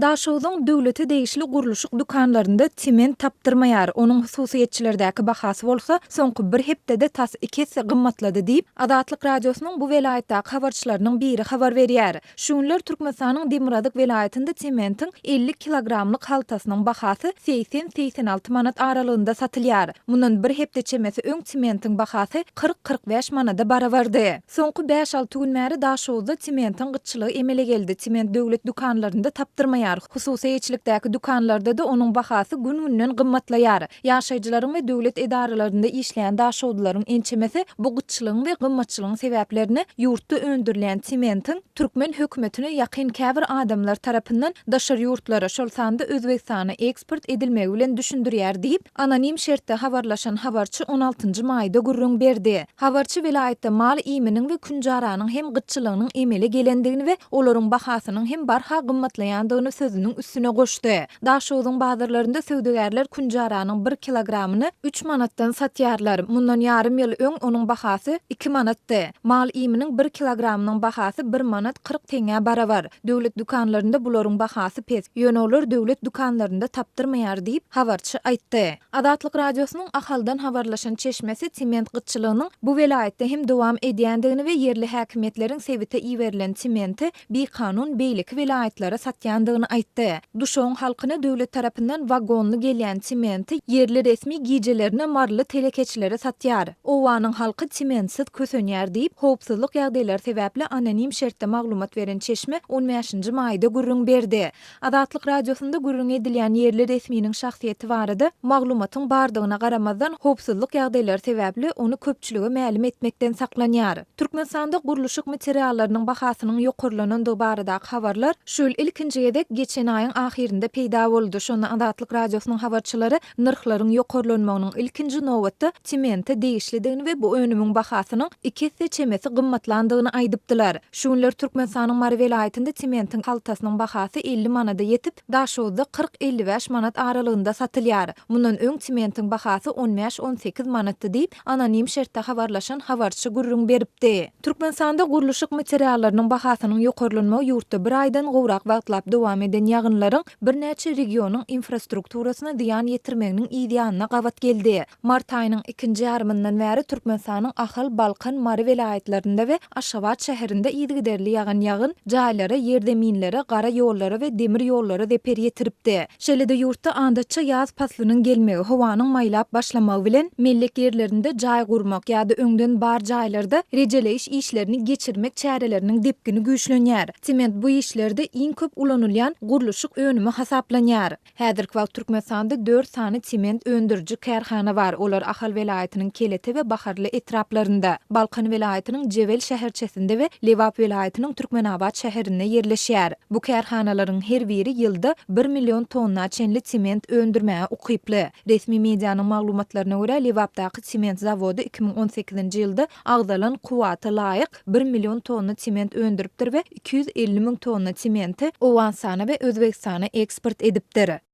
Daşogzuň döwlete degişli gurluşyk dükanlarynda sement tapdyrmaýar, onuň hususyýetçilerdäki bahasy bolsa soňky bir hepdede tas iki esse gymmatlady diýip, Azatlyk Radiosynyň bu welaýatdaky habarçylarynyň biri habar berýär. Şu günler Türkmenistanyň demirgazyk welaýatynda sementiň 50 kilogramlyk haltasynyň bahasy 80-86 manat aralygynda satylýar. Mundan bir hepde çemesi öň sementiň bahasy 40-45 manada barabardy. Soňky bäş-alty gün bäri Daşoguzda sementiň gytçylygy emele geldi. Sement döwlet dükanlarynda tapdyrmaýar. Hususy eýeçilikdäki dükanlarda-da onuň bahasy gün-günden gymmatlaýar. Ýaşaýjylaryň we döwlet edaralarynda işleýän daşoguzlylaryň ençemesi bu gytçylygyň we gymmatçylygyň sebäplerini ýurtda öndürilýän sementiň türkmen hökümetine ýakyn käbir adamlar tarapyndan daşary ýurtlara, şol sanda Özbegistana eksport edilmegi bilen düşündirýär diýip, anonim şertde habarlaşan habarçy on altynjy maýda gürrüň berdi. Habarçy welaýatda mal iýminiň we künjaranyň hem gytçylygynyň emele gelendigini we olaryň bahasynyň hem barha gymmatlaýandygyny sözüniň üstüne goşdy. Daşogzuň bazarlarynda söwdagärler künjaranyň bir kilogramyny üç manatdan satýarlar. Mundan ýarym ýyl öň onuň bahasy iki manatdy. Mal iýminiň bir kilogramynyň bahasy bir manat 40 teňňä barabar. Döwlet dükanlarynda bularyň bahasy pes, ýöne olar döwlet dükanlarynda tapdyrmaýar diýip, habarçy aýtdy. Azatlyk Radiosynyň Ahaldan habarlaşan çeşmesi sement gytçylygynyň bu welaýatda hem dowam edýändigini we ýerli häkimiýetleriň sebite iberilen sementi bikanun beýleki welaýatlara satýandygyny aýtdy. Duşagyň halkyna döwlet tarapyndan wagonly gelýän sementi ýerli resmi gijelerine maryly telekeçilere satýar. Obanyň halky sementsiz kösenýär diýip, howpsuzlyk ýagdaýlary sebäpli anonim şertde maglumat beren çeşme on bäşinji maýda gürrüň berdi. Azatlyk Radiosynda gürrüňi edilýän ýerli resminiň şahsyýeti barada maglumatyň bardygyna garamazdan, howpsuzlyk ýagdaýlary sebäpli ony köpçülige mälim etmekden saklanýar. Türkmenistanda gurluşyk materiallarynyň bahasynyň ýokarlanandygy baradaky habarlar şu ýyl ilkinji gezek geçen aýyň ahyrynda peýda boldy. Şonda Azatlyk Radiosynyň habarçylary nyrhlaryň ýokarlanmagynyň ilkinji nobatda semente degişlidigini we bu önümiň bahasynyň iki esse çemesi gymmatlandygyny aýdypdylar. Şu günler Türkmenistanyň Mary welaýatynda sementiň haltasynyň bahasy 50 manada ýetip, Daşoguzda 40-55 manat aralygynda satylýar. Mundan öň sementiň bahasy on bäş-on sekiz manatdy diýip, anonim şertde habarlaşan habarçy gürrüň beripdi. Türkmenistanda gurluşyk materiallarynyň bahasynyň ýokarlanmagy ýurtda bir aýdan gowrak wagtlap dowam eden ýagynlaryň birnäçe regionyň infrastrukturasyna zyýan ýetirmeginiň yz ýanyna gabat geldi. Mart aýynyň ikinji ýarymyndan bäri Türkmenistanyň Ahal, Balkan, Mary welaýatlarynda we Aşgabat şäherinde yzygiderli ýagan ýagyn jaýlara, ýerzeminlere, gara ýollara we demir ýollara zeper ýetiripdi. Şeýle-de ýurtda adatça ýaz paslynyň gelmegi, howanyň maýlap başlamagy bilen, mellek ýerlerinde jaý gurmak ýa-da öňden bar jaýlarda rejeleýiş işlerini geçirmek çäreleriniň depgini güýçlenýär. Sement bu işlerde iň köp ulanylýan gurluşyk önümi hasaplanýar. Häzirki wagt Türkmenistanda dört sany sement öndüriji kärhana bar, olar Ahal welaýatynyň Kelete we Baharly etraplarynda, Balkan welaýatynyň Jebel şäherçesinde we Lebap welaýatynyň Türkmenabat şäherinde ýerleşýär. Bu kärhanalaryň her biri ýylda bir million tonna çenli sement öndürmäge ukyply. Resmi medianyň maglumatlaryna görä, Lebapdaky sement zawody 2018-nji ýylda agzalan kuwwata laýyk bir million tonna sement öndüripdir we 250 müň tonna sementi Owganystana we Özbegistana eksport edipdir.